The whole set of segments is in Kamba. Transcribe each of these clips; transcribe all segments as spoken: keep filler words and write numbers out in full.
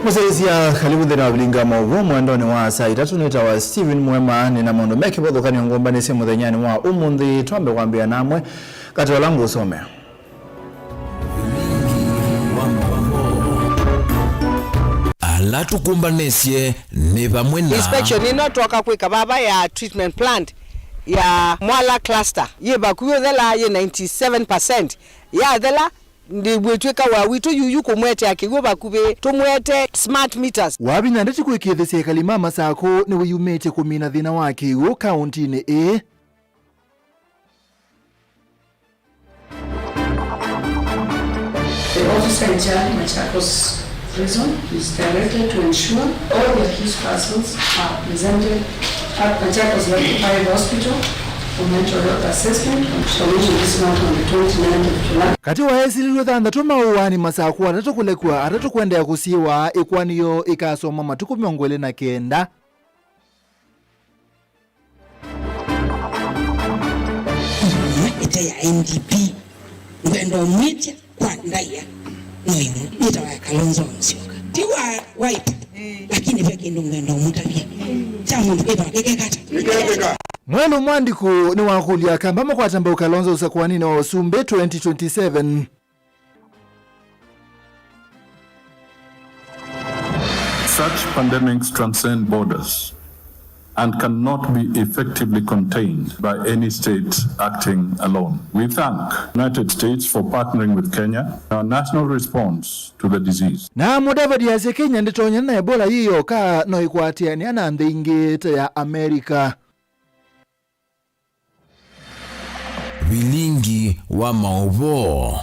Mũsyaĩĩsya, kalivu nthĩnĩ wa vilingi wa maũvoo mwendonĩ wa saa itatũ. Nĩtawa Steven Mwema, nĩ na maũndũ me kĩvathũkany'o ngũmbanĩsye mũthenyanĩ wa ũmũnthĩ. Twambe kwambĩĩa na amwe katĩ ala ngũsomea. Ala tũkũmbanĩsye nĩ vamwe na inspection ĩno twoka kwĩka vava ya treatment plant ya Mwala cluster yĩ vakuvĩ ũthela, yĩ ninety seven percent yathela. Ndĩw'ĩtw'ĩka wa witũ yuyu kũmwetea kĩw'ũ vakuvĩ, tũmwete smart meters. Wavinya ndeti kwĩkĩĩthya serikali ma Masakũ nĩwĩyumĩtye kũmina thĩna wa kĩw'ũ kaũntinĩ ĩĩ. The officer in charge, Machakos Prison, is directed to ensure all the accused persons are presented at Machakos Level five Hospital for mental health assessment and shall issue this matter on the twenty-ninth of July. Katĩ wa esilĩlw'e thanthatũ maũaanĩ, Masakũ atatũ kũlekw'a, atatũ kũendeea kũsiĩwa. Ĩkoani yoo ĩkasoma matukũ mĩongo ĩlĩ na kenda. Ĩmwe ĩte ya N D P, ngwenda ũmwĩtya kwa ndaĩa no ĩmwe, yĩtawa ya Kalonzo Musyoka. Ti wa Wiper, lakini ve kĩndũ ngwenda ũmũtavya. Kya mũndũ kĩtawa kĩkekata. Mwelũ Mwandiku nĩwakũlya kamba makwata mbau Kalonzo ũsakũaninĩ wa ũsumbĩ twenty twenty-seven. Such pandemics transcend borders and cannot be effectively contained by any state acting alone. We thank United States for partnering with Kenya in our national response to the disease. Na Mudavadi asya Kenya ndĩtonyana na Ebola yĩ yoka, no ĩkwatĩanĩa na nthĩ ingĩ ta ya Amerika. Vilingi wa maũvoo.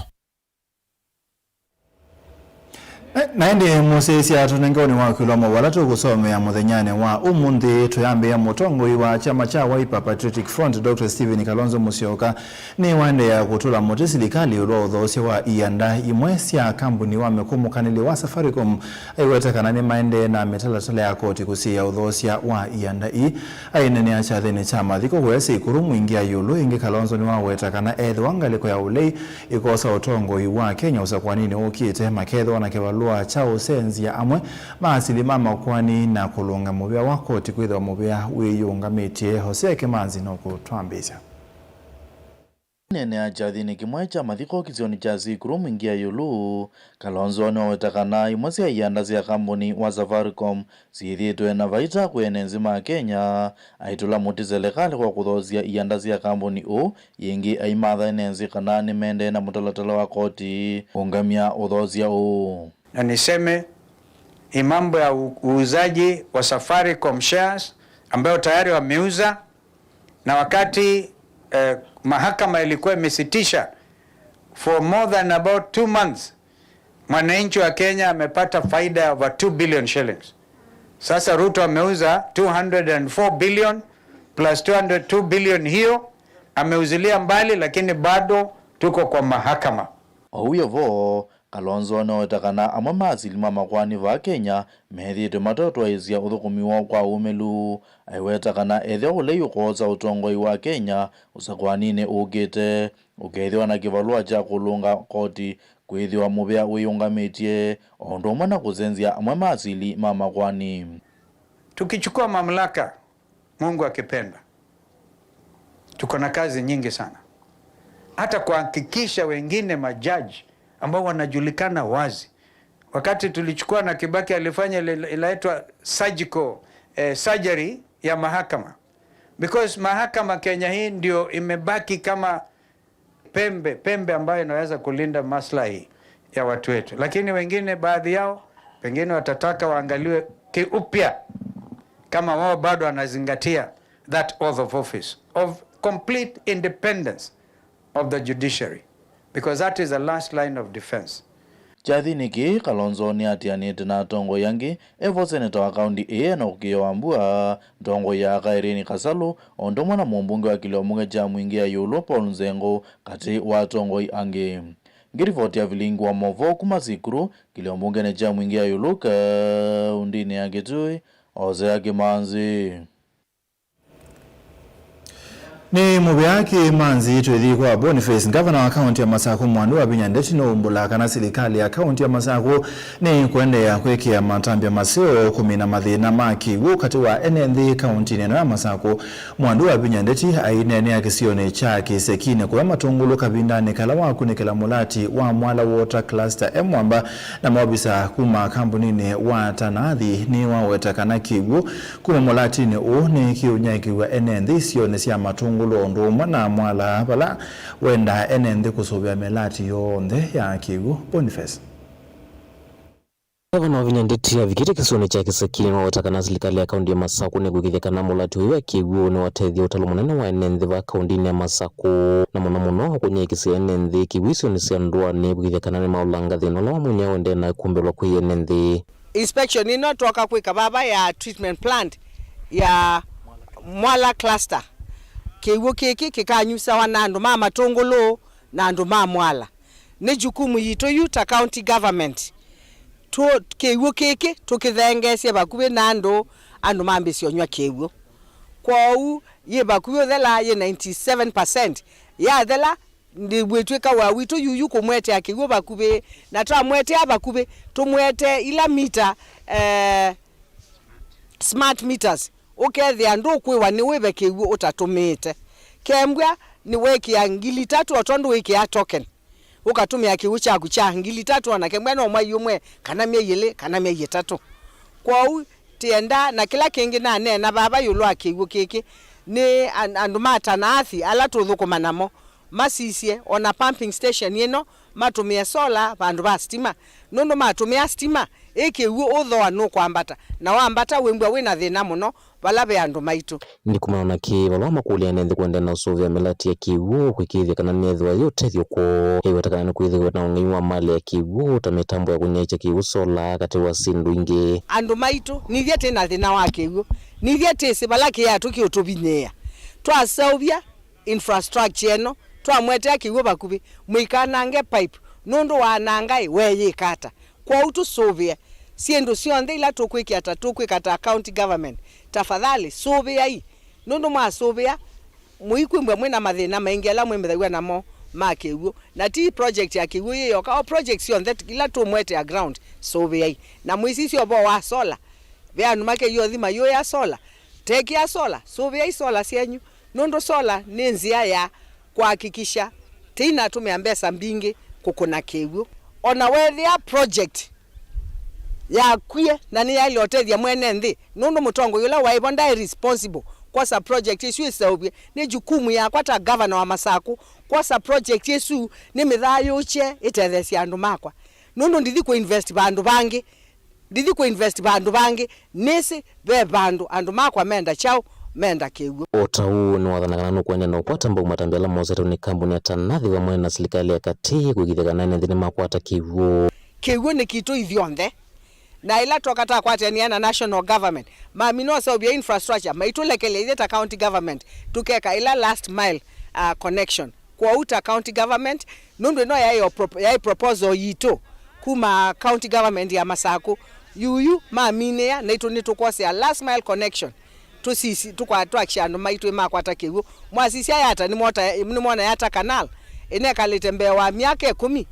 Na ĩndĩ mũsyaĩĩsya, tũnengewa nĩ wakilwa maũvoo ala tũkũsomea mũthenyanĩ wa ũmũnthĩ. Tũyambĩĩa, mũtongoi wa kyama kya Wiper Patriotic Front, Doctor Stephen Kalonzo Musyoka, nĩwaendeea kũtũla mũtĩ silikalĩ ĩũlũ wa ũthoosya wa ianda imwe sya kambuni wa mĩkũmũkanĩlyo wa Safaricom, aiweta kana nĩmaendee na mĩtalatala ya koti kũsiĩĩa ũthoosya wa ianda ii. Aineenea kyathĩnĩ kya mathiko kũya Sikuru Mwingi ya ĩũlũ, ĩngĩ Kalonzo nĩwaweta kana ethĩwa ngalĩko ya ũlei ĩkosa ũtongoi wa Kenya ũsakũaninĩ ũkĩte, makethĩwa na kĩvalũa kya ũsenzya amwe ma asili ma makoani na kũlũnga mũvĩa wa koti kwĩthĩwa mũvĩa wĩyĩũngamĩtye. Hosea Kĩmanzi nũkũtwambĩĩsya. Aineenea kyathĩnĩ kĩmwe kya mathiko kĩsionĩ kya Sikuru Mwingi ya ĩũlũ, Kalonzo nĩwaweta kana imwe sya ianda sya kambuni wa Safaricom syĩthĩĩtwe na vaita kwĩ ene nzĩ ma Kenya, aitũla mũtĩ selekalĩ kwa kũthoosya ianda sya kambuni ũũ, ĩngĩ aimatha ene nzĩ kana nĩmendee na mũtalatala wa koti kũũngamya ũthoosya ũũ. Na niseme hii mambo ya u-, uuzaji wa Safaricom shares ambayo tayari wameuza, na wakati, eh, mahakama ilikuwa imesitisha for more than about two months, mwananchi wa Kenya amepata faida ya over two billion shillings. Sasa Ruto ameuza two hundred and four billion plus two hundred two billion, hiyo ameuzilia mbali, lakini bado tuko kwa mahakama. Oyu vo, Kalonzo nĩwaweta kana amwe ma asili ma makoani vaa Kenya methĩĩtwe matatwaĩĩsya ũthũkũmi woo kwa ũmĩlu. Aiweta kana ethĩwa ũlei ũkoosa ũtongoi wa Kenya ũsakũaninĩ ũkĩte, ũkethĩwa na kĩvalũa kya kũlũnga koti kwĩthĩwa mũvĩa wĩyũngamĩtye, o ũndũ ũmwe na kũsenzya amwe ma asili ma makoani. Tukichukua mamlaka, Mungu akipenda, tuko na kazi nyingi sana, hata kuhakikisha wengine majaji ambao wanajulikana wazi. Wakati tulichukua na Kibaki alifanya ile inaitwa surgical, eh, surgery ya mahakama, because mahakama Kenya hii ndio imebaki kama pembe, pembe ambayo inaweza kulinda maslahi ya watu wetu. Lakini wengine, baadhi yao, pengine watataka waangaliwe kiupya kama wao bado wanazingatia that oath of office, of complete independence of the judiciary, because that is the last line of defense. Kyathĩnĩ kĩĩ, Kalonzo nĩatĩanĩte na atongoi angĩ, e vo seneta wa kaũnti ĩĩ Enock Kĩyo Wambua, ntongoi ya aka Irene Kasalu, o ũndũ ũmwe na mũmbunge wa kĩlio mbunge kya Mwingi ya ĩũlũ Paul Nzengũ, katĩ wa atongoi angĩ. Ngĩrivoti ya vilingi wa maũvoo kuma Sikuru, kĩlio mbungenĩ kya Mwingi ya ĩũlũ kaũndĩnĩ ya Kitui, Hosea Kĩmanzi. Nĩ mũvea kĩmanzi twĩthi kwa Boniface. Ngavana wa kaunti ya Masakũ Mwandu wa Vinya Ndeti nũumbũla kana silikalĩ ya kaunti ya Masakũ nĩ kũendeea kwĩkĩa matambya maseo kũmina mathĩna ma kĩw'ũ katĩ wa ene nthĩ kauntinĩ ĩno ya Masakũ. Mwandu wa Vinya Ndeti aineenea kĩsionĩ kya Kĩsekinĩ kũya Matũngũlũ kavindanĩ kala wakunĩkĩla mũlati wa Mwala Water Cluster e mwamba na maovisa kuma kambuninĩ wa Tanathi nĩwaweta kana kĩw'ũ kuma mũlatinĩ ũũ nĩkĩũnyaĩĩkĩw'a ene nthĩ isionĩ sya Matũngũlũ o ũndũ ũmwe na Mwala vala wendaa ene nthĩ kũsũvĩa mĩlati yonthe ya kĩw'ũ. Boniface. Ngavana wa Vinya Ndeti avikĩte kĩsionĩ kya Kĩsekinĩ nĩwaweta kana silikalĩ ya kaunti ya Masakũ nĩkwĩkĩthya kana mũlati ũyũ wa kĩw'ũ nĩwatethya ũtalo mũnene wa ene nthĩ va kauntinĩ ya Masakũ, na mũno mũno kũnyaĩĩkĩsya ene nthĩ kĩw'ũ isionĩ sya ndũanĩ kwĩkĩthya kana nĩmaũlanga thĩna ũla wa mũnyao ũendee na kũmbĩlwa kwĩ ene nthĩ. Inspection ĩno twoka kwĩka vava ya treatment plant ya Mwala cluster. Kĩw'ũ kĩkĩ kĩkanyusawa na andũ ma Matũngũlũ na andũ ma Mwala. Nĩ jukumu yitũ yu ta county government. Tũ-, kĩw'ũ kĩkĩ tũkĩthengeesye vakuvĩ na andũ, andũ mambĩsye ũnyw'a kĩw'ũ. Kwoou yĩ vakuvĩ ũthela, yĩ ninety seven percent. Yathela, ndĩw'ĩtw'ĩka wĩa witũ yuyu kũmwetea kĩw'ũ vakuvĩ, na twamwetea vakuvĩ, tũmwetee ila mita, eh, smart meters, ũkethĩa ndũkwĩwa nĩwĩve kĩw'ũ ũtatũmĩĩte. Kembwa nĩwekĩa ngili itatũ o tondũ wĩkĩa token, ũkatũmĩa kĩw'ũ kyaku kya ngili itatũ, ona kembwa no mwai ũmwe, kana myei ĩlĩ, kana myei ĩtatũ. Kwoou, tĩenda, na kĩla kĩngĩ naneena vava ĩũlũ wa kĩw'ũ kĩkĩ, nĩ an-, andũ ma Tanaathi ala tũthũkũma namo, masisye ona pumping station ĩno, matũmĩe solar vandũ va stima, nũndũ matũmĩa stima, ĩ kĩw'ũ ũthooa nũkwambata, na wambata wĩmbwa wĩ na thĩna mũno vala ve andũ maitũ. Nĩ kumana na kĩĩ valũa makũlya ene nthĩ kũendeea na ũsũvĩa mĩlati ya kĩw'ũ kwĩkĩĩthya kana nĩyethĩwa yĩ ũtethyo kwoo, yaiweta kana nĩkwĩthĩwe na ũng'ei wa malĩ ya kĩw'ũ ta mĩtambo ya kũnyaĩĩkya kĩw'ũ sola katĩ wa syĩndũ ingĩ. Andũ maitũ, nithyĩ twĩ na thĩna wa kĩw'ũ, nithyĩ twĩsĩ vala kĩatũ kĩũtũvinyĩĩa. Twaseũvya infrastructure ĩno, twamwetea kĩw'ũ vakuvĩ, mũikanange pipe, nũndũ wanangaĩ weeyĩka ata? Kwoou tũsũvĩe syĩndũ syonthe ila tũkwĩkĩa ta, tũkwĩka ta county government, tafadhali sũvĩai, nũndũ mwasũvĩa, mũikwĩmbwa mwĩ na mathĩna maingĩ ala mwĩmĩthaw'a namo ma kĩw'ũ. Na ti project ya kĩw'ũ yĩ yoka, o project syonthe ila tũmwetea ground, sũvĩai. Na mwĩsisye ũvoo wa solar, ve andũ makeyũthi mayũĩa solar, tekĩa solar, sũvĩai solar syenyu. Nũndũ solar nĩ nzĩa ya kũhakikisha tĩinatũmĩa mbesa mbingĩ kũkũna kĩw'ũ. O na weethĩa project yakwie na nĩyaĩle ũtethya mwene nthĩ, nũndũ mũtongoi ũla waĩ vo ndaĩ responsible kwosa project ĩsu ĩseũvye. Nĩ jukumu yakwa ta governor wa Masakũ kwosa project ĩsu nĩmĩthayũũkye ĩtetheesye andũ makwa, nũndũ ndithi kũ invest vandũ vangĩ. Ndithi kũ invest vandũ vangĩ, nĩsĩ ve vandũ andũ makwa menda kyaũ, menda kĩw'ũ. O ta ũu, nĩwathana kana nũkũendeea na ũkwata mbau matambya ala mosetwe nĩ kambuni ya Tanathi vamwe na silikalĩ ya katĩ kwĩkĩĩthya kana ene nthĩ nĩmakwata kĩw'ũ. Kĩw'ũ nĩ kitũ ithyonthe, na ĩla twoka takwatania na national government, mamina ũseũvya infrastructure, maitũlekelya ithyĩ ta county government tũkeka ĩla last mile, uh, connection. Kwoou ta county government, nũndũ ĩno yaĩ o prop-, yaĩ proposal yitũ kuma county government ya Masakũ, yuyu maminĩa, naitũ nĩtũkwosea last mile connection. Tũsisi, tũkwa-, twakisha andũ maitũ nĩmakwata kĩw'ũ. Mwasisya yata, nĩmwota-, nĩmwona yata canal ĩnekalĩte mbee wa myaka ĩkũmi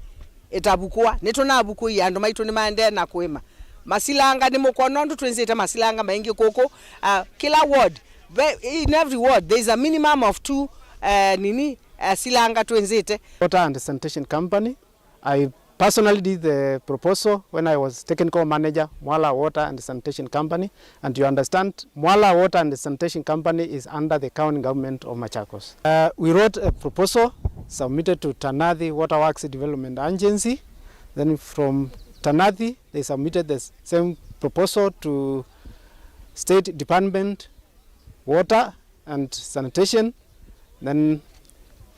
ĩtavukũa. Nĩtũnavukũie, andũ maitũ nĩmaendee na kũĩma. Masilanga, nĩmũkwona ũndũ twĩnzĩte masilanga maingĩ kũkũ, uh, kĩla ward, ve-, in every ward there is a minimum of two, uh, nini, uh, silanga twĩnzĩte. Water and Sanitation Company. I personally did the proposal when I was technical manager, Mwala Water and Sanitation Company. And you understand, Mwala Water and Sanitation Company is under the county government of Machakos. Uh, we wrote a proposal, submitted to Tanathi Water Works Development Agency. Then from Tanathi, they submitted the s-, same proposal to State Department, Water and Sanitation. Then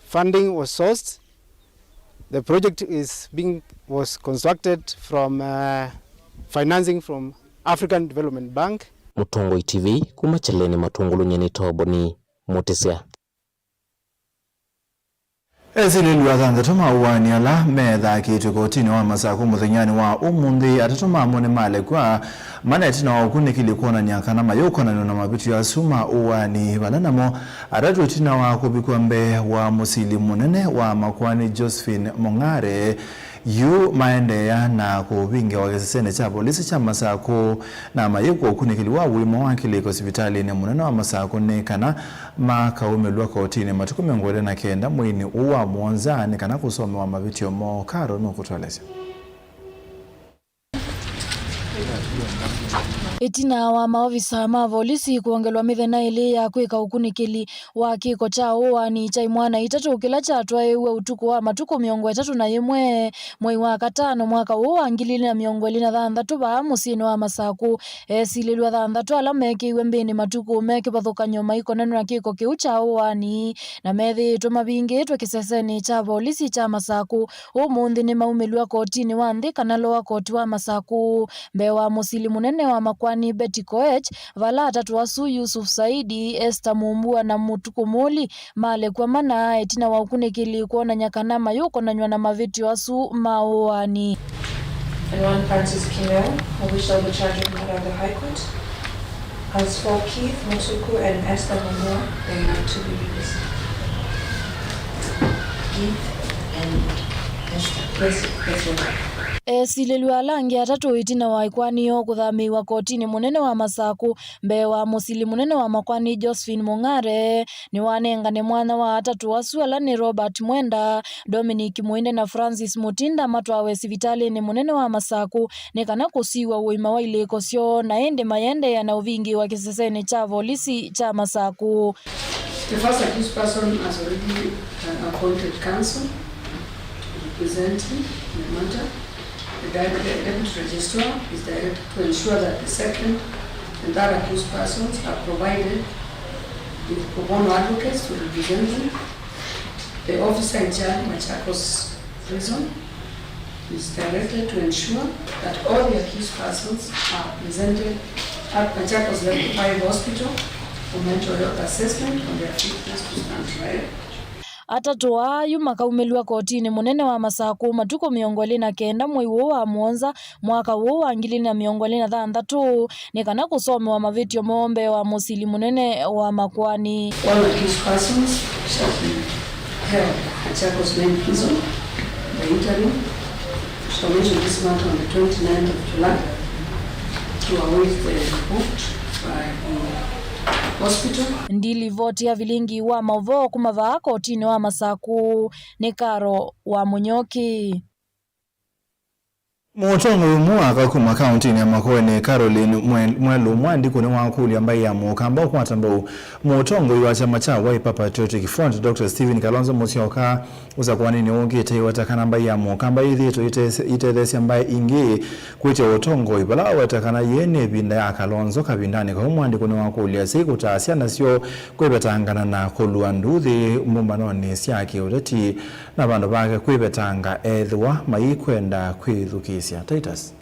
funding was sourced. The project is being, was constructed from, uh, financing from African Development Bank. Mũtongoi T V, kuma Kyeleni Matũngũlũ, nyie nĩtawa Boni Mũtĩsya. Esilĩlw'a thanthatũ ma ũaani ala methakĩtwe kotinĩ wa Masakũ mũthenyanĩ wa ũmũnthĩ, atatũ mamo nĩmalekw'a mana ĩtina wa ũkunĩkĩli kwonany'a kana mayũkonanw'a na mavĩtyo asu ma ũaani, vala namo atatũ ĩtina wa kũvikw'a mbee wa mũsili mũnene wa makoani Josephine Mong'are, yu maendeea na kũvingĩwa kĩsesenĩ kya volisi kya Masakũ, na mayĩkwa ũkunĩkĩli wa ũima wa kĩlĩko sivitalĩnĩ mũnene wa Masakũ nĩ kana makaumĩlw'a kotinĩ matukũ mĩongo ĩlĩ na kenda mweinĩ ũũ wa mũonza nĩ kana kũsomewa mavĩtyo moo. Karo nũkũtũelesya. Ĩtina wa maovisa ma volisi kwongelwa mĩthenya ĩlĩ ya kwĩka ũkunĩkĩli wa kĩko kya ũaani kya imwana itatũ kĩla kyatwaĩĩw'e ũtukũ wa matukũ mĩongo ĩtatũ na ĩmwe mwei wa katano mwaka ũũ wa ngili ilĩ na mĩongo ĩlĩ na thanthatũ vaa mũsyĩnĩ wa Masakũ, esilĩlw'a thanthatũ ala mekĩiwe mbĩnĩ matukũ me kĩvathũkany'o maikonanw'a na kĩko kĩu kya ũaani na methĩĩtwe mavingĩĩtwe kĩsesenĩ kya volisi kya Masakũ ũmũnthĩ nĩmaumĩlw'a kotinĩ wa nthĩ kana lower court wa Masakũ, mbee wa mũsili mũnene wa makoani Betty Koech, vala atatũ asu, Yusuf Saidi, Esther Mumbua na Mutuku Muli, malekw'a mana ĩtina wa ũkunĩkĩli kwonany'a kana mayũkonanw'a na mavĩtyo asu ma ũaani. And one Francis Kimeu, who we shall be charging before the High Court. As for Keith Mutuku and Esther Mumbua, they are to be released. Keith and Esther. Yes, yes, yes. Esilĩlw'a ala angĩ atatũ ĩtina wa ĩkoani yoo kũthamĩĩwa kotinĩ mũnene wa Masakũ mbee wa mũsili mũnene wa makoani Josephine Mong'are, nĩwanengane mwanya wa atatũ asu ala nĩ Robert Mwenda, Dominic Muinde na Francis Mutinda matwawe sivitalĩnĩ mũnene wa Masakũ nĩ kana kũsiw'a ũima wa ilĩko syoo, na ĩndĩ mayendeea na ũvingĩĩwa kĩsesenĩ kya volisi kya Masakũ. The first accused person has already, uh, appointed counsel to represent him in the matter. The di-, the deputy registrar is directed to ensure that the second and third accused persons are provided with pro bono advocates to represent them. The officer in charge, Machakos Prison, is directed to ensure that all the accused persons are presented at Machakos Level five Hospital for mental health assessment on their fitness to stand trial. Atatũ aa yu makaumĩlw'a kotinĩ mũnene wa Masakũ matukũ mĩongo ĩlĩ na kenda mwei ũũ wa mũonza mwaka ũũ wa ngili na mĩongo ĩlĩ na thanthatũ nĩ kana kũsomewa mavĩtyo moo mbee wa mũsili mũnene wa makoani. All accused persons shall be held at Machakos Main Prison by interim. We shall mention this matter on the twenty-ninth of July to await the report by the hospital. Ndilivoti ya vilingi wa maũvoo kuma vaa kotinĩ wa Masakũ nĩ Karo wa Mũnyoki. Mũtongoi ũmwe wa aka kuma kaũntĩnĩ ya Makueni, Caroline Mwe-, Mwelu Mwandĩku nĩwakũlya mbaĩ ya Mũkamba ũkwata mbau mũtongoi wa kyama kya Wiper Patriotic Front, Doctor Stephen Kalonzo Musyoka, ũsakũanĩnĩ ũkĩte, ĩweta kana mbaĩ ya Mũkamba yĩthĩĩtwe ĩte-, ĩtetheesya mbaĩ ingĩ kwĩtya ũtongoi, vala waweta kana yĩĩ nĩ ĩvinda ya Kalonzo. Kavindanĩ kau, Mwandĩku nĩwakũlya asyai kũtaa syana syoo kwĩvetangana na kũlua nduuthĩ mbũmbanonĩ sya kĩũteti, na vandũ vake kwĩvetanga ethĩwa maikwenda kwĩthukĩĩsya. Titus.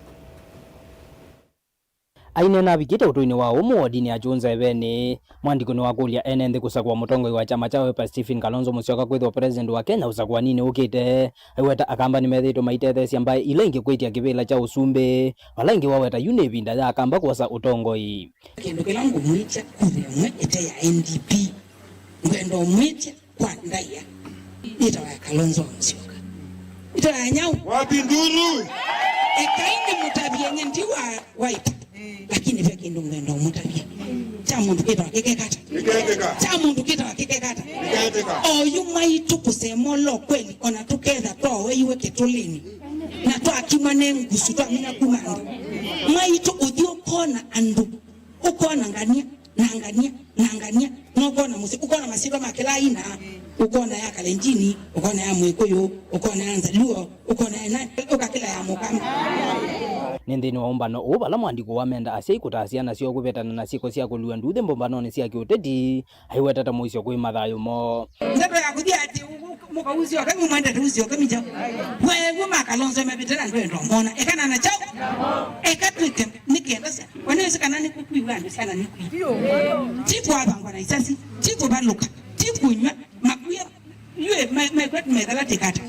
Aineena avikĩte ũtũinĩ wa ũmwe wodinĩ ya Kyũnza Ĩvenĩ, Mwandĩku nĩwakũlya ene nthĩ kũsakũa mũtongoi wa kyama kya Wiper Stephen Kalonzo Musyoka kwĩthĩwa president wa Kenya ũsakũaninĩ ũkĩte. Aiweta Akamba nĩmethĩĩtwe maitetheesya mbaĩ ila ingĩ kwĩtya kĩvĩla kya ũsumbĩ, vala ĩngĩ waweta yu nĩ ĩvinda ya Akamba kwosa ũtongoi. Kĩndũ kĩla ngũmwĩtya kura ĩmwe ĩte ya N D P, ngwenda ũmwĩtya kwa ndaĩa yĩtawa ya Kalonzo wa Musyoka. Yĩtawa ya nyau. Wapi nduru? Ekai nĩmũtavye nye ndi wa Wiper. Lakini ve kĩndũ ngwenda ũmũtavya. Kya mũndũ kĩtawa kĩkekata. Kĩkekeka. Kya mũndũ kĩtawa kĩkekata. Kĩkekeka. Oyu maitũ kũsema ũla kweli, ona tũketha twaweiwe kĩtũlĩnĩ. Na twakimwa nĩ ngusu, twamina kuma andũ. Maitũ ũthi ũkona andũ. Ũkona ngania, na ngania, na ngania, na ũkona mũsyĩ, ũkona masyĩtwa ma kĩla aina, ũkona ya Kalenjini, ũkona ya Mwĩkũyũ, ũkona ya Nzaluo, ũkona ya na, ũkakĩla ya Mũkamba. Nĩ nthĩnĩ wa ũmbano ũũ vala Mwandĩku wamenda asyai kũtaa syana syoo kũvetana na syĩko sya kũlua nduuthĩ mbũmbanonĩ sya kĩũteti, aiweta ta mũisyo kwĩ mathayũ moo. Ndeto ya kũthi ati mũkausyoka, mumwendete usyoka mija. Wewe ma Kalonzo mavĩte na ndwenda mona. Ekana na chao. Eka twĩke nĩkenda sya. Wanaweza kana nĩ kũkuiwa andũ syana nĩ kũiwa. Ti kwavangwa na isasi, ti kũvalũka, ti kũnywa, makuya. Yue Me- mekwe tumethela tikata.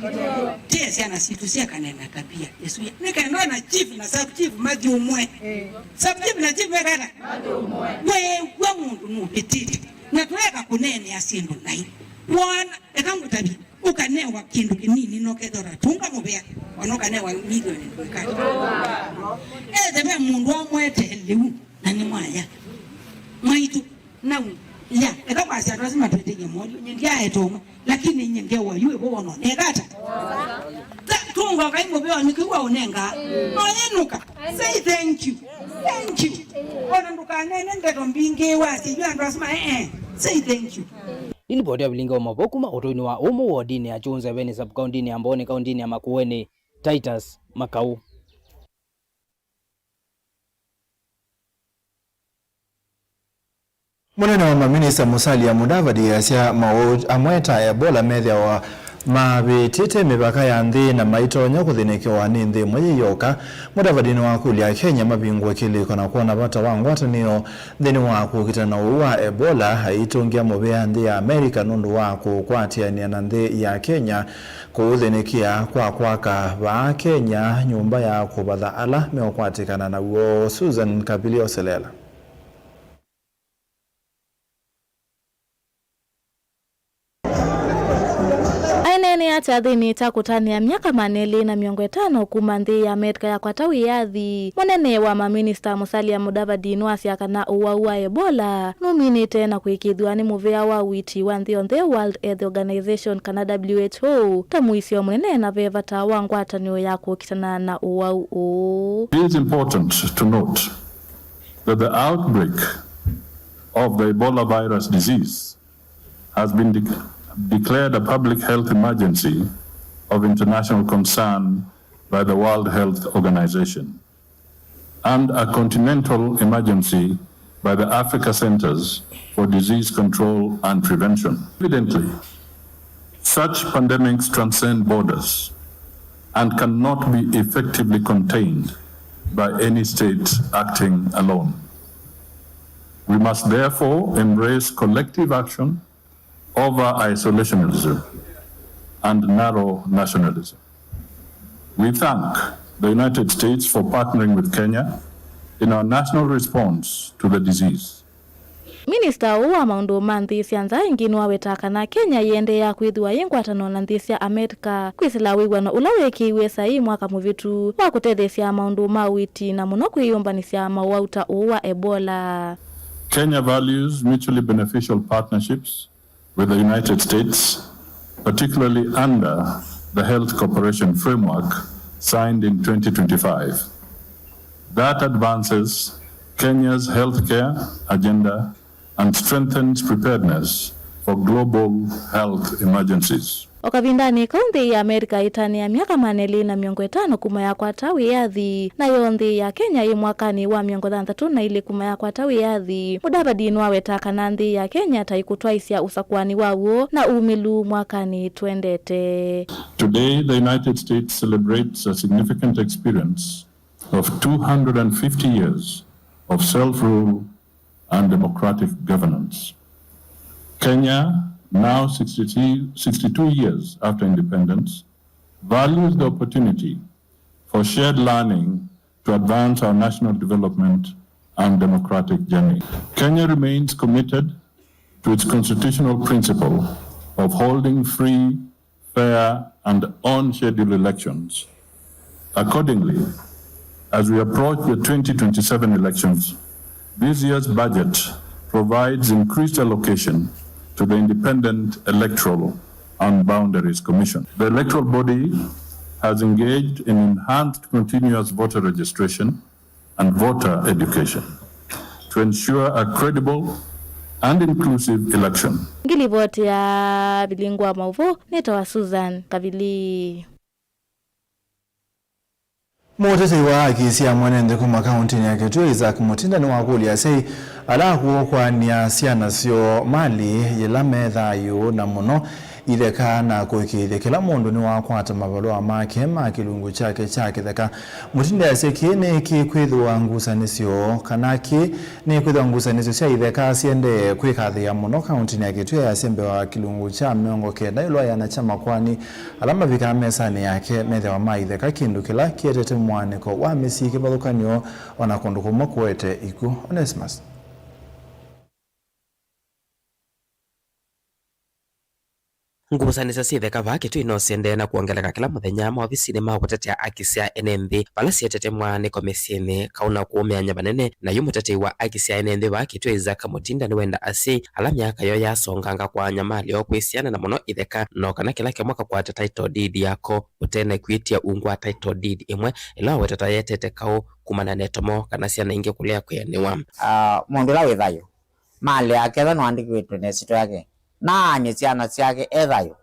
Tie syana situ syakane na tabia ĩsu ya nĩkenda na chief na sub chief mathyũmũe. Sub chief na chief mekata. Weew'a mũndũ nũvĩtĩte na tũeka kũneenea syĩndũ nai. Wona, eka ngũtavye, ũkanewa kĩndũ kĩnini nokethora tunga mũvea, ona ũkanewa milioni ndũĩkata. Ethe ve mũndũ amwete lĩu na nĩ mwaya. Mwaitũ, nau, ya, eka kwasya andũ asu matwĩtĩie molyo, nye ndiaete ũmwe, lakini nye ngewa yu ĩvo wono nekata. Ta- tunga Ngai mũveo nĩ kĩu aũnenga. No yĩnũka. Say thank you. Thank you. Ona ndũkanene ndeto mbingĩ wasye yu andũ asu ma, eh, eh. Say thank you. Nĩ livoti ya vilingi wa mavoo kuma ũtũinĩ wa ũmũ wodinĩ ya Kyũnzeveni sub-kaũntĩnĩ ya Mbooni kaũntĩnĩ ya Makueni, Titus Makau. Mũnene wa maminista Musalia Mudavadi easya mawau amwe ta Ebola methĩawa mavĩtĩte mĩvaka ya nthĩ na maitonya kũthĩnĩkĩwa nĩ nthĩ ĩmwe yĩ yoka. Mudavadi nĩwakũlya Akenya mavingũe kĩlĩko na kwona vata wa ngwatanĩo nthĩnĩ wa kũkitana na ũu wa Ebola, aitũngĩa mũvea nthĩ ya America nũndũ wa kũkwatĩanĩa na nthĩ ya Kenya kũũthĩnĩkĩa kwa kwaka vaa Kenya nyũmba ya kũvatha ala meũkwatĩkana naw'o. Susan Kavili oselela. Aineenea kyathĩnĩ kya kũtanĩa myaka maana elĩ na mĩongo ĩtano kuma nthĩ ya Amerika yakwata wĩyathi, mũnene wa maminista Musalia Mudavadi nĩwasya kana ũwau wa Ebola nũminĩte na kũĩkĩĩthw'a nĩ mũvĩa wa ũiiti wa nthĩ yonthe, World Health Organization, kana W H O, ta mũisyo mũnene na ve vata wa ngwatanĩo ya kũkitana na ũwau ũũ. It is important to note that the outbreak of the Ebola virus disease has been de- declared a public health emergency of international concern by the World Health Organization and a continental emergency by the Africa Centers for Disease Control and Prevention. Evidently, such pandemics transcend borders and cannot be effectively contained by any state acting alone. We must therefore embrace collective action over isolationism and narrow nationalism. We thank the United States for partnering with Kenya in our national response to the disease. Minista ũũ wa maũndũ ma nthĩ sya nza ĩngĩ nĩwawetaa kana Kenya yĩendeea kwĩthĩwa yĩ ngwatanĩo na nthĩ sya Amerika kwĩsĩla wĩw'ano ũla weekĩiwe saii mwaka mũvĩtu wa kũtetheesya maũndũ ma ũiiti na mũno kwĩyũmbanĩsya mowau ta ũũ wa Ebola. Kenya values mutually beneficial partnerships with the United States, particularly under the Health Cooperation Framework signed in twenty twenty-five. That advances Kenya's healthcare agenda and strengthens preparedness for global health emergencies. O kavindanĩ kau, nthĩ ya Amerika ĩtanĩa myaka maana elĩ na mĩongo ĩtano kuma yakwata wĩyathi, nayo nthĩ ya Kenya yĩ mwakanĩ wa mĩongo thanthatũ na ilĩ kuma yakwata wĩyathi. Mudavadi nĩwawetaa kana nthĩ ya Kenya ta ĩkũtwaĩsya ũsakũani wa w'o na umĩlu mwakanĩ twendete. Today, the United States celebrates a significant experience of two hundred fifty years of self-rule and democratic governance. Kenya, now sixty-two, sixty-two years after independence, values the opportunity for shared learning to advance our national development and democratic journey. Kenya remains committed to its constitutional principle of holding free, fair, and on schedule elections. Accordingly, as we approach the twenty twenty-seven elections, this year's budget provides increased allocation to the Independent Electoral and Boundaries Commission. The electoral body has engaged in enhanced continuous voter registration and voter education to ensure a credible and inclusive election. Ngilivoti ya Vilingi wa Mauvoo nĩtawa Susan Kavili. Mũtetei wa haki sya mwene nthĩ kuma kaũntĩnĩ ya Kitui, Isaac Mutinda, nĩwakũlya asyai ala akũũ kũanĩa syana syoo mali yĩla me thayũ, na mũno itheka na kũĩkĩĩthya kĩla mũndũ nĩwakwata mavalũa make ma kĩlungu kyake kya kĩtheka. Mũtindi asya kĩĩ nĩ kĩkwĩthĩwa ngusanĩsyo, kana kĩĩ nĩ kwĩthĩwa ngusanĩsyo sya itheka siendee kwĩkathĩĩa mũno kaũntinĩ ya Kitui. Asya mbee wa kĩlungu kya mĩongo kenda ĩũlũ wa ĩana kya makoani ala mavikaa mesanĩ yake methĩawa ma itheka, kĩndũ kĩla kĩetete mwanĩko wa mĩsyĩ kĩvathũkany'o, o na kũndũ kũmwe kũete ikw'ũ. Onesimus. Ngusanĩsyo sya itheka vaa Kitui no siendee na kwongeleka kĩla mũthenya maovisinĩ ma kũtetea aki sya ene nthĩ, vala sietete mwanĩko mĩsyĩnĩ, kaũ na kũũmĩany'a vanene. Na yu mũtetei wa aki sya ene nthĩ vaa Kitui, Isaac Mutinda, nĩwenda asyai ala myaka yoo yasonganga kwaany'a malĩ oo kwĩ syana, na mũno itheka, no kana kĩla kĩmwe kakwate title deed yako ũte na kwĩtya ungu wa title deed ĩmwe ĩla wawetete yetete kaũ kumana na ĩtomo kana syana ingĩ kũlea kwĩanĩwa. Ah, mũndũ ũla wĩ thayũ, malĩ yake ethwa nĩwaandĩkĩtwe na ĩsyĩtwa yake, naany'e syana syake e thayũ,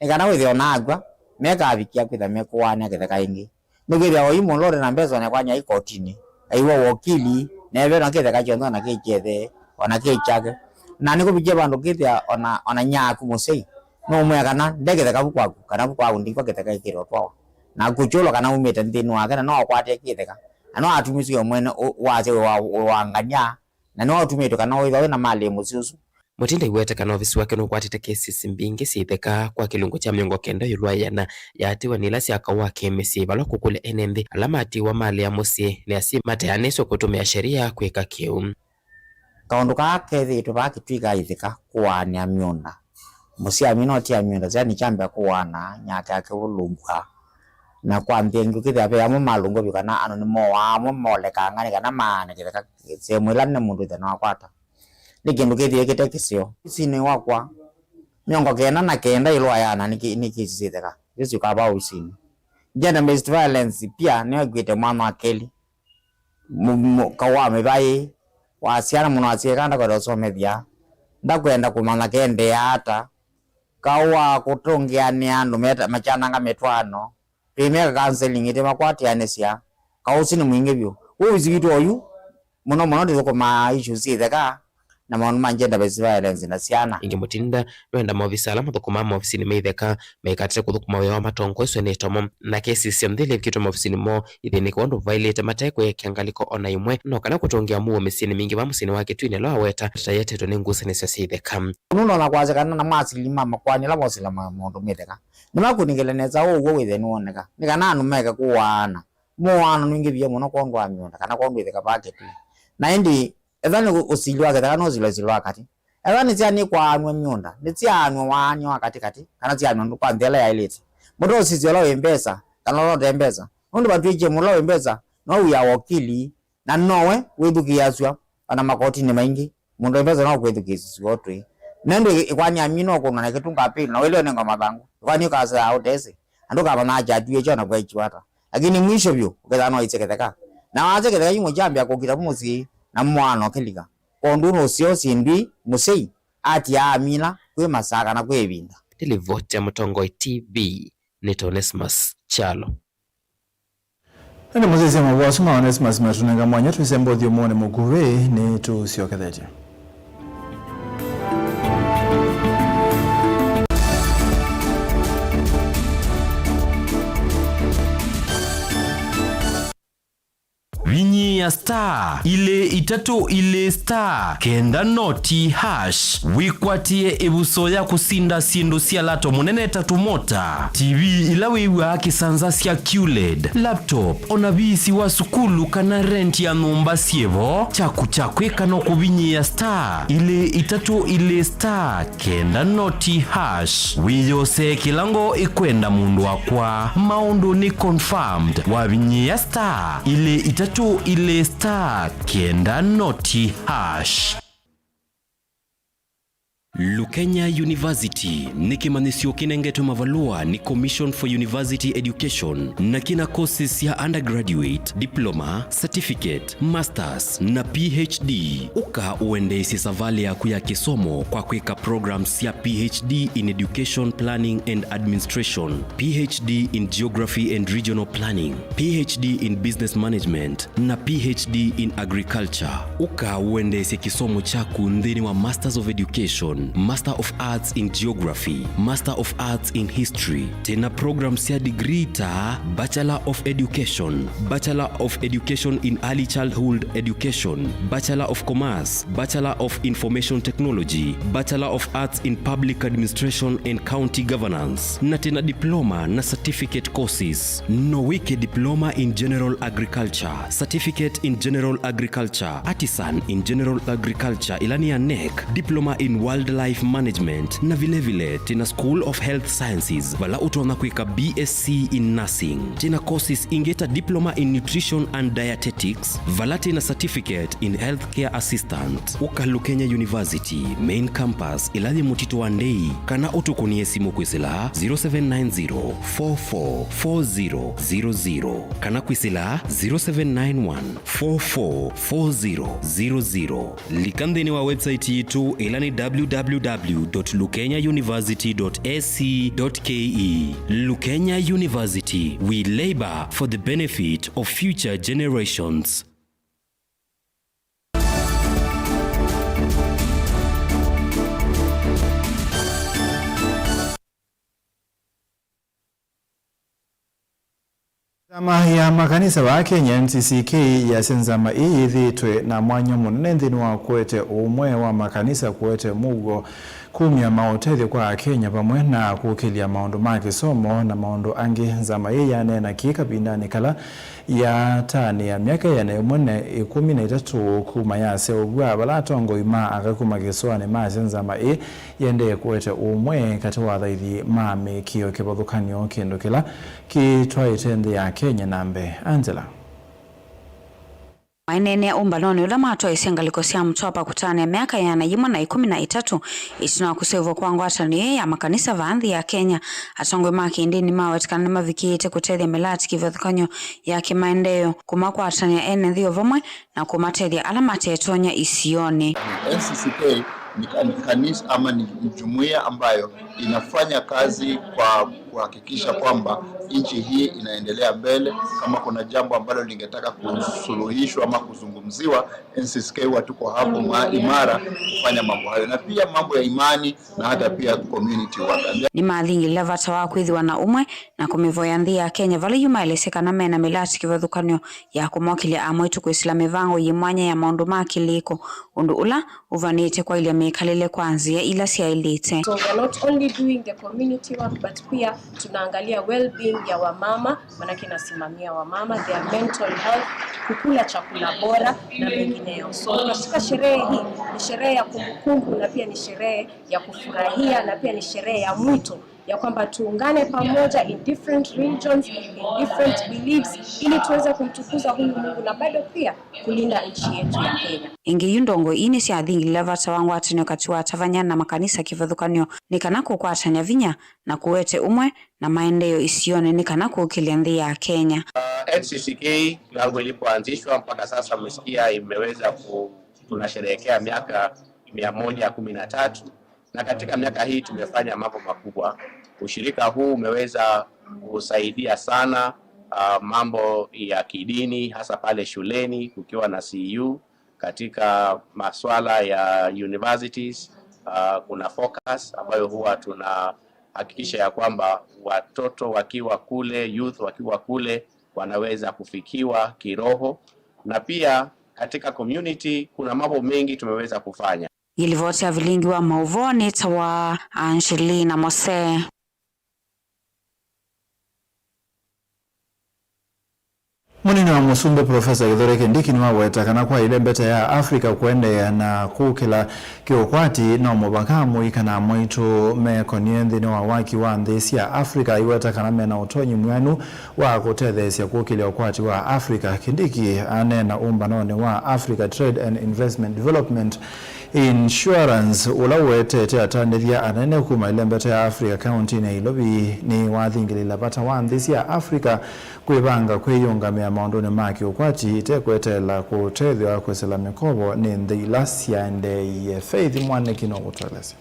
nĩ kana wĩthĩe o na akw'a, mekavikĩa kwĩthwa mekũaanĩa kĩtheka ĩngĩ. Nĩkwĩthĩwa oyu mũndũ ũte na mbesa o na kwany'a i kotinĩ, aiwa wokili, na eve na kĩtheka kyonthe o na kĩ kyethe, o na kĩ kyake. Na nĩkũvikie vandũ kĩthĩa o na, o na nyaku mũsyai, nũmwĩa kana nde kĩtheka vu kwaku, kana vu kwaku ndikw'a kĩtheka ĩkĩte ũtwawa. Na kũkyũlwa kana umĩte nthĩnĩ wake, na no akwatie kĩtheka, na no atumisye we mwene ũ-, wasya wĩ wa, wĩ wa ngany'a, na nĩwaũtumĩtwe kana wĩthwa wĩ na malĩ mũsyĩ ũsu. Mutinda aiweta kana ovisi wake nũkwatĩte kesi mbingĩ sya itheka kwa kĩlungu kya mĩongo kenda ĩũlũ wa ĩana yaatĩwa nĩ ila sya kaũ wa kĩ-mĩsyĩ, vala kũkũlya ene nthĩ ala maatĩĩwa malĩ ya mũsyĩ nĩ asyai mateanĩswe kũtũmĩa sheria kwĩka kĩu. Kaũndũ kaa kethĩĩtwe vaa Kitui ka itheka kũaanĩa mĩũnda. Mũsyai amina ũtia mĩũnda, kyana kyambĩa kũaana, nyake akĩvũlũngw'a. Na kwa nthĩ ĩngĩ ũkĩthĩa ve amwe malũngw'a vyũ kana andũ nĩmowaa amwe molekanga nĩ kana maane kĩtheka sehemu ĩla nĩ mũndũ ĩthe nĩwakwata. Nĩ kĩndũ kĩthĩĩkĩte kĩseo. Ovisinĩ wakwa, mĩongo kenda na kenda ĩũlũ wa ĩana nĩ kĩ-, nĩ kesi sya itheka isu syĩkaa vaa ovisinĩ. Gender based violence pia nĩyo ĩkuĩte mwana wa kelĩ. Mu-, mu-, kaũ wa mĩvaĩ, wa syana mũno asyai kana ndakwenda ũsomethya, ndakwenda kũmanya kendeea ata, kaũ wa kũtũngĩanĩa andũ meta-, makyananga mĩtwaano, twĩmeka counseling ĩtĩ makwatĩanĩsya, kaũ ũsu nĩ mwingĩ vyũ. Ũvisi witũ oyu, mũno mũno tũthũkũmaa issues sya itheka, na maũndũ ma gender based violence na syana. Ĩngĩ Mutinda nĩwenda maovisa ala mathũkũmaa maovisinĩ ma itheka maikatĩte kũthũkũma wĩa wa matongoeswe nĩ ĩtomo, na kesi syonthe ila ivikĩtwe maovisinĩ moo ithĩnĩke ũndũ vaĩlĩte mate kwĩekea ngalĩko o na ĩmwe, no kana kũtũngĩa mũuo mĩsyĩnĩ mingĩ vaa mũsyĩnĩ wa Kitui, na ĩla waweta ta yetetwe nĩ ngusanĩsyo sya itheka. Nũndũ ona kwasya kana namo asili ma makoani ala mosila ma-, maũndũ ma itheka nĩmakũnĩkĩle nesa ũw'o wĩthĩe nĩwoneka, nĩ kana andũ meke kũaana. Mũaano nũingĩvie mũno kwondũ wa mĩũnda kana kwondũ itheka vaa Kitui. Na ĩndĩ Ethwa nĩ ũ-, ũsili wa kĩtheka nũsilwe ũsili wa katĩ. Ethwa nĩ syana ikwaanw'a mĩũnda, nĩsyaanw'a waany'o wa katĩ katĩ, kana syaanw'a kwa nthĩ ĩla yaĩlĩte. Mũte ũsisya ũla wĩ mbesa, kana ũla ũte mbesa, nũndũ vatw'ĩkie mũndũ ũla wĩ mbesa nowe wĩaa wokili, na nowe wĩthukĩĩasw'a o na makotinĩ maingĩ. Mũndũ wĩ mbesa no kwĩthukĩĩsya o twĩ. Na ĩndĩ ĩkwani amina ũkũnwa na kĩtunga appeal, na wĩlĩ ũnengwa mathangũ. Ĩkwani ũkasyaa ũtesĩ, na ndũkamanya kyatwie kyo na kwaikiwa ata. Lakini mwisho vyũ, ũkethĩa no aisye kĩtheka. Na waasya kĩtheka kimwe kyambĩa kũkita vu mũsyĩ, na mwana ũkĩlika. Kwondũ nũseo syĩndũ ii mũsyai atiaa amina kwĩ masaa kana kwĩ ĩvinda. Nĩ livoti ya Mũtongoi T V, nĩ Onesmus Kyalo. Ĩndĩ mũsyaĩĩsya maũvoo asu ma Onesmus matũnenga mwanya twĩsemba ũthyũmũonĩ mũkuvĩ, nĩtũsyokethetye. Vinyĩĩa star ilĩ itatũ ilĩ star kenda noti hash wĩkwatĩe ĩvuso ya kũsinda syĩndũ sya lato mũnene ta tũmota, T V ila wĩw'aa kĩsanza sya Q led, laptop, o na viisi wa sukulu kana rent ya nyũmba syĩ vo. Kyaku kya kwĩka no kũvinyĩĩa star ilĩ itatũ ilĩ star kenda noti hash. Wĩyosee kĩla ngoo ĩkwenda mũndũ wakwa. Maũndũ nĩ confirmed. Wavinyĩĩa star ilĩ itatũ ilĩ star kenda noti hash. Lukenya University nĩ kĩmanyĩsyo kĩnengetwe mavalũa nĩ Commission for University Education na kĩna courses sya undergraduate, diploma, certificate, masters na P H D. Ũka ũendeesye savalĩ yaku ya kĩsomo kwa kwĩka programs sya P H D in Education Planning and Administration, P H D in Geography and Regional Planning, P H D in Business Management, na P H D in Agriculture. Ũka ũendeesye kĩsomo kyaku nthĩnĩ wa Masters of Education, Master of Arts in Geography, Master of Arts in History. Twĩ na program sya degree ta Bachelor of Education, Bachelor of Education in Early Childhood Education, Bachelor of Commerce, Bachelor of Information Technology, Bachelor of Arts in Public Administration and County Governance, na twĩ na diploma na certificate courses. No wĩke diploma in general agriculture, certificate in general agriculture, artisan in general agriculture, ĩla nĩ ya nec, diploma in wildlife management, na vile vile twĩ na School of Health Sciences, vala ũtonya kwĩka B S C in nursing. Twĩ na courses ingĩ ta diploma in nutrition and dietetics, vala twĩ na certificate in healthcare assistant. Ũka Lukenya University main campus, ĩla yĩ Mũtitũ wa Ndei, kana ũtũkũnĩe simũ kwĩsĩla zero seven nine zero, four four four zero zero zero, kana kwĩsĩla zero seven nine one, four four four zero zero zero. Lika nthĩnĩ wa website yitũ, ĩla nĩ W W W dot lukenya university dot A C dot K E. Lukenya University, we labor for the benefit of future generations. Nzama ya makanisa vaa Kenya, N C C K, yasya nzama ĩĩ yĩthĩĩtwe na mwanya mũnene nthĩnĩ wa kũete ũũmwe wa makanisa, kũete mũuo, kumya maũtethyo kwa Akenya, vamwe na kũkĩlya maũndũ ma kĩsomo na maũndũ angĩ. Nzama ĩĩ yaneena kĩĩ kavindanĩ kala yatanĩa myaka ĩana ĩmwe na ĩkũmi na itatũ kuma yaseũvw'a, vala atongoi ma aka kuma kĩsoanĩ masya nzama ĩĩ yĩendee kũete ũũmwe katĩ wa athaithi ma mĩĩkĩĩo kĩvathũkany'o, kĩndũ kĩla kĩtwaĩte nthĩ ya Kenya na mbee. Angela. Maineenea ũmbanonĩ ũla matwaĩsye ngalĩko sya Mtwapa kũtanĩa myaka ĩana yĩmwe na ĩkũmi na ĩtatũ, ĩtina wa kũseũvw'a kwa ngwatanĩo ya makanisa vaa nthĩ ya Kenya. Atongoi ma kĩndĩni maweta kana nĩmavikĩĩte kũtethya mĩlati kĩvathũkany'o ya kĩmaendeeo, kũmakwatanĩa ene nthĩ o vamwe na kũmatethya ala matetonya isionĩ. N C C K ni ka-, ni kanisa ama ni jumuiya ambayo inafanya kazi kwa kuhakikisha kwamba nchi hii inaendelea mbele. Kama kuna jambo ambalo lingetaka kusuluhishwa ama kuzungumziwa, N C C K huwa tuko hapo ma-, imara kufanya mambo hayo, na pia mambo ya imani na hata pia community work. Nĩmathingĩlĩla vata wa kwĩthĩwa na ũmwe na kũmĩvoya nthĩ ya Kenya, vala yu maelesye kana mena mĩlati kĩvathũkany'o ya kũmokĩlya amwaitũ kwĩsĩla mĩvango yĩ mwanya ya maũndũ ma kĩlĩko, ũndũ ũla ũvanĩte kwaĩlya mĩkalĩle kwa nzĩa ila syaĩlĩte. So we are not only doing the community work, but pia tunaangalia well-being ya wamama, manake nasimamia wamama, their mental health, kukula chakula bora na mengineyo. So katika sherehe hii, ni sherehe ya kumbukumbu na pia ni sherehe ya kufurahia na pia ni sherehe ya mwito ya kwamba tuungane pamoja in different religions, in different beliefs, ili tuweze kumtukuza huyu Mungu na bado pia kulinda nchi yetu ya Kenya. Ĩngĩ yu ndongoi ii nĩsyathingĩlĩla vata wa ngwatanĩo katĩ wa atavany'a na makanisa kĩvathũkany'o nĩ kana kũkwatany'a vinya na kũete ũmwe na maendeeo isionĩ nĩ kana kũkĩlya nthĩ ya Kenya. Uh, N C C K tangu ilipoanzishwa mpaka sasa, umesikia imeweza ku-, tunasherehekea miaka mia moja kumi na tatu, na katika miaka hii tumefanya mambo makubwa. Ushirika huu umeweza kusaidia sana, uh, mambo ya kidini, hasa pale shuleni kukiwa na C U, katika maswala ya universities, uh, kuna focus ambayo huwa tunahakikisha ya kwamba watoto wakiwa kule, youth wakiwa kule, wanaweza kufikiwa kiroho, na pia katika community kuna mambo mengi tumeweza kufanya. Yĩ livoti ya vilingi wa maũvoo nĩtawa Angelina Mose. Mũnini wa mũsumbĩ Profesa Kithure Kindiki nĩwaweta kana kwa ĩlembeta ya Africa kũendeea na kũkĩla kĩũkwati, no mũvaka amũika na amwaitũ mekonie nthĩnĩ wa waki wa nthĩ sya Africa, aiweta kana mena ũtonyi mwĩanu wa kũtetheesya kũkĩlya ũkwati wa Africa. Kindiki aneena ũmbanonĩ wa Africa Trade and Investment Development Insurance, ũla ũetete atandĩthya anene kuma ĩlembeta ya Africa kauntinĩ ya Nairobi, nĩwathingĩlĩla vata wa nthĩ sya Africa kwĩvanga kwĩyũngamĩa maũndũnĩ ma kĩũkwati itekweteela kũtethw'a kwĩsĩla mĩkovo nĩ nthĩ ila syaendeeie. Faith Mwanĩki nũkũtũelesya.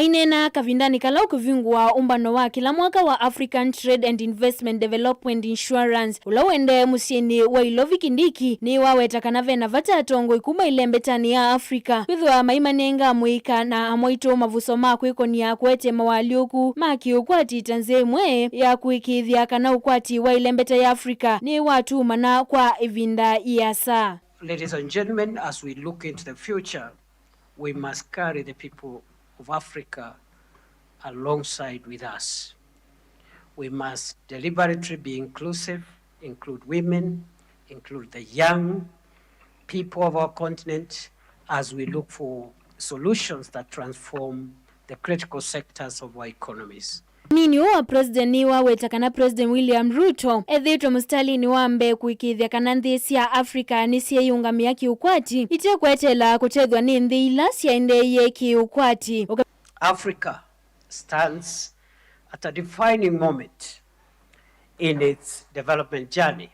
Aineena kavindanĩ kala ũkũvingũa ũmbano wa kĩla mwaka wa African Trade and Investment Development Insurance, ũla ũendee mũsyĩnĩ wa Ilovi, Kindiki nĩwaweta kana ve na vata atongoi kuma ĩlembetanĩ ya Africa kwĩthĩwa maimanenga mũika na amwaitũ mavuso ma kwĩkony'a kũete mawaalyũku ma kĩũkwati ta nzĩa ĩmwe ya kũĩkĩĩthya kana ũkwati wa ĩlembeta ya Africa nĩwatuumana kwa ĩvinda ĩasa. Ladies and gentlemen, as we look into the future, we must carry the people of Africa alongside with us. We must deliberately be inclusive, include women, include the young people of our continent as we look for solutions that transform the critical sectors of our economies. Mũnini ũũ wa president nĩwaweta kana President William Ruto ethĩĩtwe mũsitalĩnĩ wa mbee kũĩkĩĩthya kana nthĩ sya Africa nĩsyeeyĩũngamĩa kĩũkwati, ite kweteela kũtethw'a nĩ nthĩ ila syaendeeie kĩũkwati. Africa stands at a defining moment in its development journey.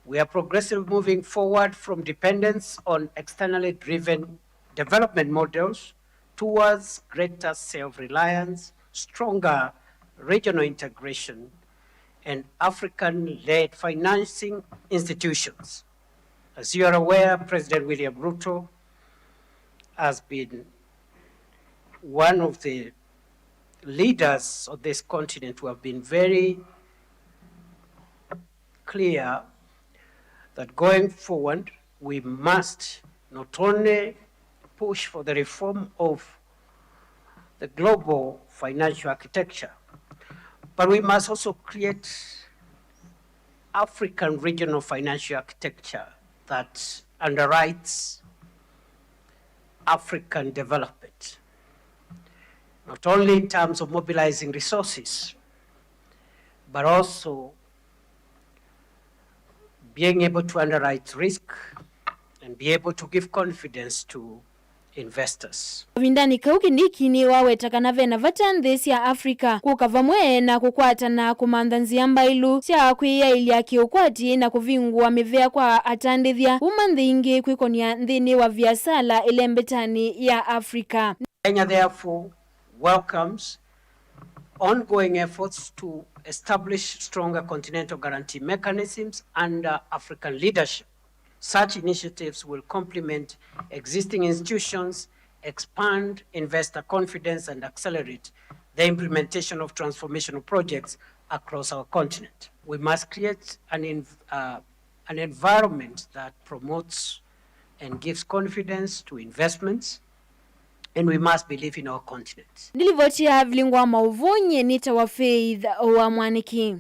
We are progressively moving forward from dependence on externally driven development models towards greater self-reliance, stronger regional integration, and African-led financing institutions. As you are aware, President William Ruto has been one of the leaders of this continent who have been very clear that going forward, we must not only push for the reform of the global financial architecture, but we must also create African regional financial architecture that underwrites African development, not only in terms of mobilizing resources, but also being able to underwrite risk and be able to give confidence to investors. Kavindanĩ kau, Kindiki nĩwaweta kana ve na vata nthĩ sya Africa kũka vamwe na kũkwatana kũmantha nzĩa mbaĩlu sya kwĩyaĩlya kĩũkwati na kũvingũa mĩvea kwa atandĩthya kuma nthĩ ingĩ kwĩkony'a nthĩnĩ wa viasala ĩlembetanĩ ya Africa. Kenya therefore welcomes ongoing efforts to establish stronger continental guarantee mechanisms under African leadership. Such initiatives will complement existing institutions, expand investor confidence, and accelerate the implementation of transformational projects across our continent. We must create an env-, uh, an environment that promotes and gives confidence to investments, and we must believe in our continent. Ndilivoti ya vilingwa mauvunyi nĩ ta wa Faith wa Mwaniki.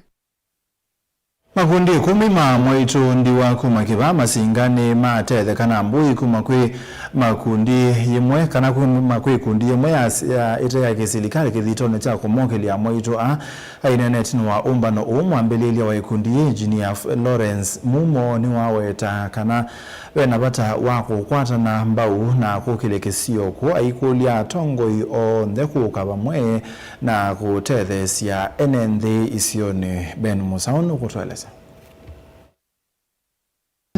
Makundi ĩkũmi ma amwaitũ ndiwa kuma Kĩvaa Masinga nĩmatetheka na mbũi kuma kwĩ makundi yĩmwe, kana kuma kwĩ ikundi yĩmwe ya, ya ĩte ya kĩsilikalĩ kĩthitonĩ kya kũmokĩlya amwaitũ aa. Aineenete nĩ wa ũmbano ũũ, mwambĩlĩlya wa ikundi yĩĩ, Engineer Lawrence Mumo, nĩwaweta kana ve na vata wa kũkwatana mbau na kũkĩlya kĩsio kũu, aikũlya atongoi onthe kũka vamwe na kũtetheesya ene nthĩ isionĩ. Ben Musau nũkũtũelesya.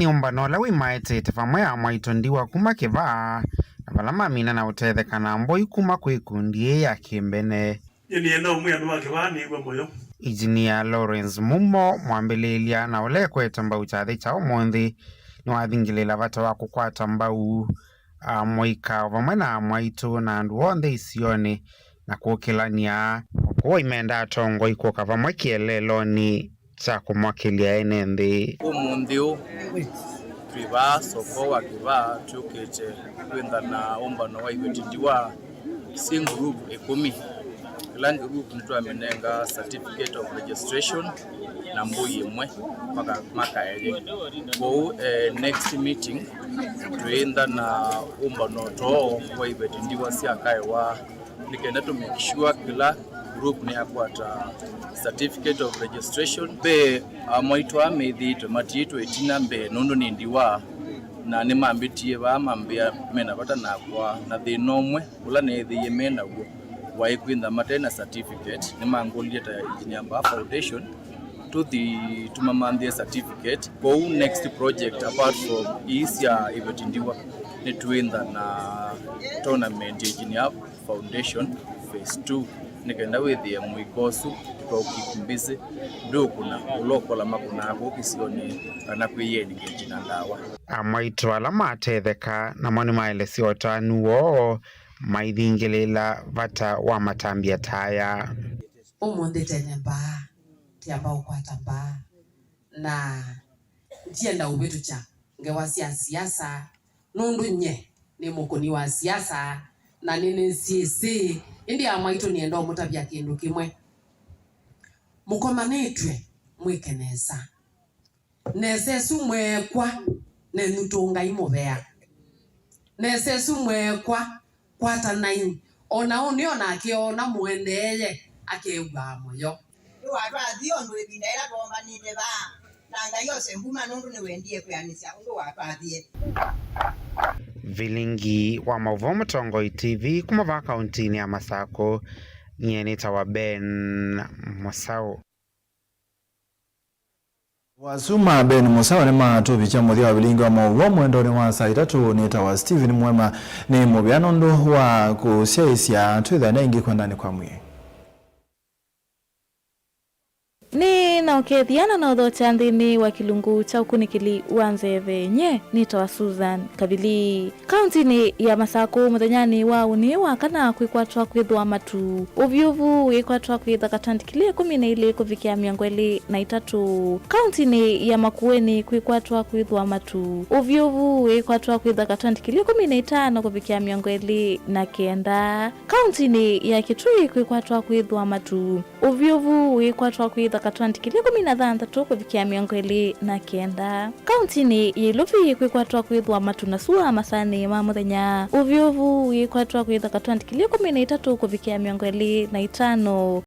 Nĩ ũmbano ũla wĩmaetete vamwe amwaitũ ndiwa kuma Kĩvaa, na vala mamina na ũtetheka na mbũi kuma kwĩ ikundi ĩĩ ya kĩmbene. Nyie nĩenda ũmwĩa andũ ma Kĩvaa nĩĩw'a mũyo. Engineer Lawrence Mumo, mwambĩlĩlya na ũla ekwete mbau kyathĩ kya ũmũnthĩ, nĩwathingĩlĩĩla vata wa kũkwata mbau amũika vamwe na amwaitũ na andũ onthe isionĩ na kũkĩlany'a. O kwoou aimendaa atongoi kũka vamwe kĩeleelonĩ kya kũmokĩlya ene nthĩ. Ũmũnthĩ ũũ, twĩ vaa soko wa Kĩvaa, twũkĩte kwĩntha na ũmbano wa iveti ndiwa syĩ group ĩkũmi. Kĩla group nĩtwamĩnenga certificate of registration na mbũi ĩmwe maka-, makaewe. Kwoou, eh, next meeting, twĩĩntha na ũmbano too wa iveti ndiwa sya kaewa, nĩ kenda tũ make sure kĩla group nĩyakwata certificate of registration. Ve amwaitũ aa methĩĩtwe matiĩtwe ĩtina mbee nũndũ nĩ ndiwa, na nĩmambĩtie vaa mambĩa mena vata nakwa, na thĩna ũmwe ũla neethĩie me naw'o waĩ kwĩntha mate na certificate. Nĩmangũlilye ta Engineer Mbaa Foundation Tũthi tũmamanthĩe certificate. Kwoou next project apart from ii sya iveti ndiwa, nĩtwĩntha na tournament ya Engineer Foundation phase two, nĩ kenda wĩthĩe mũika ũsu tũkaũkeep busy, ndũkũna ũla ũkola makũnaa kũu kĩsionĩ kana kwĩ engage na ndawa. Amwaitũ ala matetheka namo nĩmaelesya ũtanu woo maithingĩlĩĩla vata wa matambya ta aya. Ũmũnthĩ tene mbaa, tĩamba ũkwata mbaa, na ndienda ũvĩtũkya ngewa sya siasa, nũndũ nyie nĩ mũkũni wa siasa, na nĩnĩsyĩsĩ, ĩndĩ amwaitũ nĩenda ũmũtavya kĩndũ kĩmwe. Mũkomanĩtw'e mwĩke nesa. Nesa ĩsu mweekwa, nenyu tũngai mũvea. Nesa ĩsu mweekwa, kwatanai. O na ũnĩ o nake oona mũendeeye, akew'aa mũyo. Nĩwatwathie ũndũ ĩvinda yĩla twoombanĩte vaa, na Ngai ose mbuma nũndũ nĩwendie kwĩanĩsya ũndũ watwathie. Vilingi wa maũvoo Mũtongoi T V kuma vaa kauntinĩ ya Masakũ, nyie nĩtawa Ben Mũsaũ. Wasuma Ben Mũsaũ nĩmatũvikya mũthya wa vilingi wa maũvoo mwendonĩ wa saa itatũ. Nĩtawa Stephen Mwema. Nĩ mũvea nũndũ wa kũsyaĩĩsya, twĩthane ĩngĩ kwendanĩ kwa mwĩĩ. Nĩnaũkethya na naũthokya nthĩnĩ wa kĩlungu kya ũkunĩkĩli wa nzeve. Nyie nĩtawa Susan Kavili. Kauntinĩ ya Masakũ mũthenyanĩ wa ũnĩ wa kana kwĩkwatwa kwĩthwa matu. Ũvyũvu wĩkwatwa kwĩtha katandĩ kĩlĩ ĩkũmi na ilĩ kũvikĩa mĩongo ĩlĩ na itatũ. Kauntinĩ ya Makueni kwĩkwatwa kwĩthwa matu. Ũvyũvu wĩkwatwa kwĩtha katandĩ kĩlĩ ĩkũmi na itano kũvikĩa mĩongo ĩlĩ na kenda. Kauntinĩ ya Kitui kwĩkwatwa kwĩthwa matu. Ũvyũvu wĩkwatwa kwĩtha katandĩ kĩlĩ ĩkũmi na thanthatũ kũvikĩa mĩongo ĩlĩ na kenda. Kauntinĩ ya Ilovi kwĩkwatwa kwĩthwa matu na sua masaanĩ ma mũthenya. Ũvyũvu wĩkwatwa kwĩtha katandĩ kĩlĩ ĩkũmi na itatũ kũvikĩa mĩongo ĩlĩ na itano.